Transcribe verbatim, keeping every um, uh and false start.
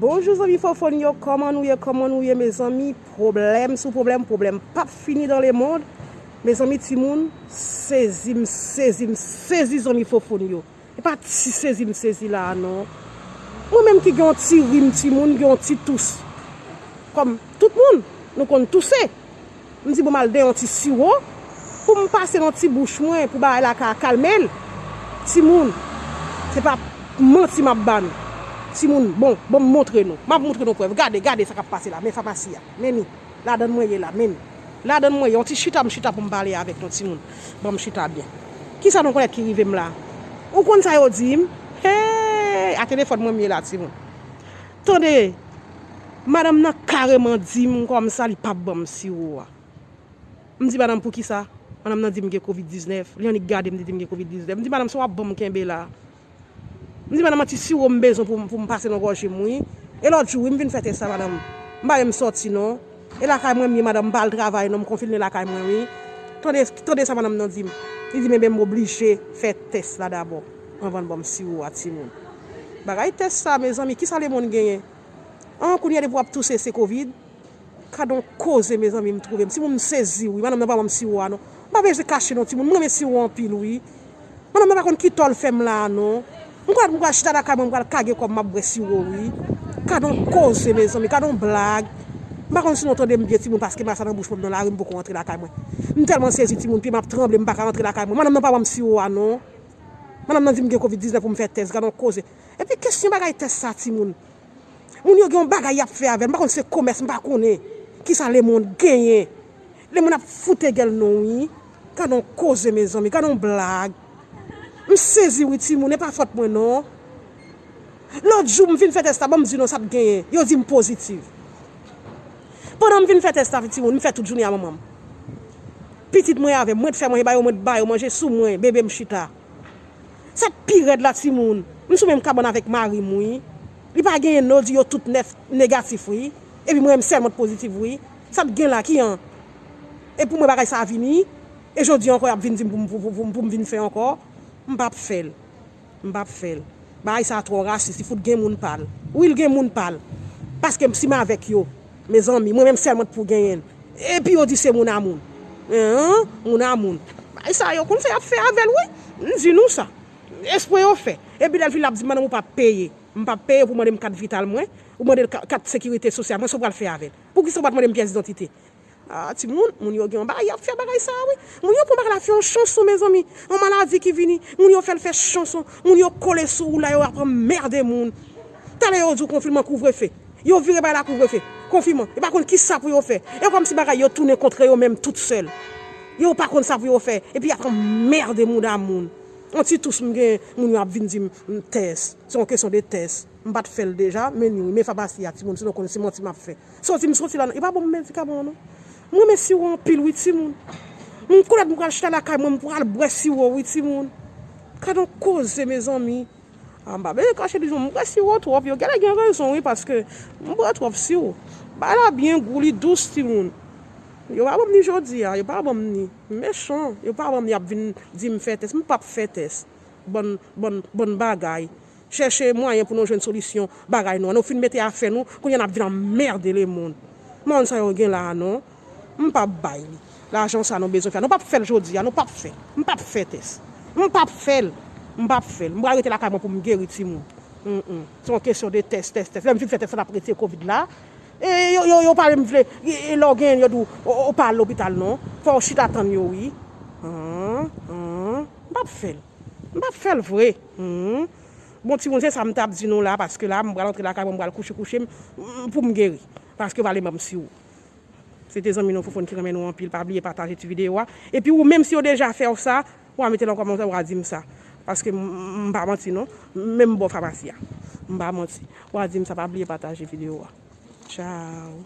Bonjou zanmi Fofone yo, kòman nou ye, kòman nou ye mezanmi? Pwoblèm sou pwoblèm, pwoblèm p ap fini dans le monde. Mezanmi timoun, sezi m sezi m sezi zanmi Fofone yo. E pa ti sezi m sezi la a non. Mwen menm ki gen yon ti rim timoun, gen yon ti tous. Kòm tout moun, nou konn touse. M di bon m al dèyè yon ti siwo pou m pase nan ti bouch mwen pou bagay la ka kalme l. Timoun, se pa manti m ap ba nou. Timoun, bon, bon m montre nou. M ap montre nou prèv. Gade, gade sa k ap pase la. Men famasi a. Men ni. Ladann mwen ye la. Men ni. Ladann mwen ye. Yon ti chita m chita pou m pale avèk nou timoun. Ban m chita byen. Kisa nou konnen ki rive m la? Ou konn sa yo di m? Hey! A telefòn mwen m ye la timoun. Tande! Madanm nan kareman di m kòmsa li p ap ban m siwo a. M di madanm poukisa? Madanm nan di m gen kovid diznèf. Li annik gade m, li di m gen kovid diznèf. M di madanm sa w ap ban m kenbe la. M di madanm an ti siwo m bezwen pou, pou m pase nan gòje m wi. E lòt jou wi m vin fè tès la madanm. M pa menm sòti non. E lakay mwen m ye madanm, m pa al travay non, m konfine lakay mwen wi. Tande, tande sa madanm nan di m. Li di m enben m oblije fè tès la dabò anvan l ban m siwo a timoun. Bagay tès sa mezanmi, kisa lemonn genyen? An kounye a depi w ap touse se kovid. Gad on koze mezanmi m twouve m. Timoun m sezi wi. Madanm nan pa ban m siwo a non. M pa bezwen kache non timoun. M renmen siwo anpil wi. Madanm nan pa konn ki tò l fè m la a non. M kwè m pral chita lakay mwen m pral kage kò m m ap bwè siwo wi. Gad on koze mezanmi. Gad on blag. M pa konn si nou tande m byen timoun paske m asa nan bouch mwen m nan lari m poko rantre lakay mwen. M tèlman sezi timoun pye m ap tranble m pa ka rantre lakay mwen. Madanm nan pa ban m siwo a non. Madanm nan di m gen kovid diznèf pou m fè tès. Gad on koze. Epi kesyon bagay tès sa timoun. Moun yo gen yon bagay y ap fè avè l. M pa konn se komès, m pa konnen kisa lemonn genyen. Lemonn ap fout egèl non wi. Gad on koze mezanmi, gad on blag. M sezi wi timoun, e pa fòt mwen non. Lòt jou m vin fè tès la, ban m di nou sa t genyen. Yo di m pozitif. Pandan m vin fè tès la timoun, m fè tout jounen a manman m. Pitit mwen avè m, mwen t fè manje ba yo, mwen t ba yo manje sou mwen, bebe m chita. Sa k pi rèd la timoun, m sou menm kabann avèk mari m wi. Li pa genyen non, yo di yo tout nèf negatif wi. Epi mwen menm sèlman t pozitif wi. Sa t gen la ki an? E pou mwen bagay sa a vini. E jodi a ankò y ap vin di m pou m pou, pou, pou, pou m vin fè ankò. M p ap fè l. M p ap fè l. Bagay sa a twò rasis, li fout gen moun pa l. Wi l gen moun pa l. Paske si m avèk yo, mezanmi, mwen menm sèlman t pou genyen l. Epi yo di se moun a moun. Hen, moun a moun. Bagay sa yo konn sa y ap fè avè l wi. M di nou sa. Espre yo fè. Epi lè l fin l ap di m madanm ou p ap peye. M p ap peye pou mande m kat vital mwen. Ou mande l ka- kat sekirite sosyal mwen, sa w pral fè avè l? Poukisa w pa t mande m pyès didantite? Ah, timoun, moun yo gen yon bagay y ap fè bagay sa a wi. Moun yo pran bagay la fè yon chanson mezanmi. Yon maladi ki vini, moun yo fè l fè chanson. Moun yo kole sou ou la, yo ap anmède moun. Talè yo di w konfinman kouvrefe. Yo vire bagay la kouvrefe. Konfinman. Yo pa konn kisa pou yo fè. E kòmsi bagay yo tounen kont yo menm tout sèl. Yo pa konn sa pou yo fè. Epi y ap anmède mouda moun. Yon ti tous m gen, moun yo ap vin di m, m tès. Se yon kesyon de tès. M pa t fè l deja, men ni wi, men famasi a timoun, si nou konnen se manti m ap fè. Soti m soti la, yo pa ban m medikaman an non. M renmen siwo anpil wi timoun. M konnen m pral chita lakay mwen, m pral bwè siwo wi timoun. Gad on koze mezanmi. Ah, m pa bezwen kache di nou, m bwè siwo twòp, yo genlè gen rezon wi, paske m bwè twòp siwo. Bagay la byen gou, li dous timoun. Yo pa ban m ni jodi a, yo pa ban m ni. Mechan, yo pa ban m ni, y ap vin di m fè tès, m p ap fè tès. Bann, bann, bann bagay. Chèche mwayen pou nou jwenn solisyon bagay nou an. Nou fin mete afè nou, kounye a n ap vin anmède lemonn. M pa konn sa yo gen la a non. M p ap bay li. Lajan sa nou bezwen fè. Nou p ap fè l jodi a, nou p ap fè. M p ap fè tès. M p ap fè l. M p ap fè l. M pral rete lakay mwen pou m geri timoun. Mm, mm. Se yon kesyon de tès, tès, tès. Lè m fin fè tès la, n ap retire kovid la. E yo, yo, yo pa menm vle. E, e lè w genyen l, yo di w, ou, ou pa al lopital non. Fò w chita tann yo wi. An, an. M p ap fè l. M p ap fè l vre. Hmm. Bon, timoun, se sa m t ap di nou la, paske la, m pral antre lakay mwen, m pral kouche kouche m, m, pou m geri. Paske yo pa vle ban m siwo. Se te zanmi nou Fofone ki renmen nou anpil, pa bliye pataje ti videyo a. Epi ou menm si yo deja fè w sa, w a mete nan kòmantè, w a di m sa. Paske m, m, m pa manti non, menm bò famasi a. M pa manti. W a di m sa, pa bliye pataje videyo a. Tchao.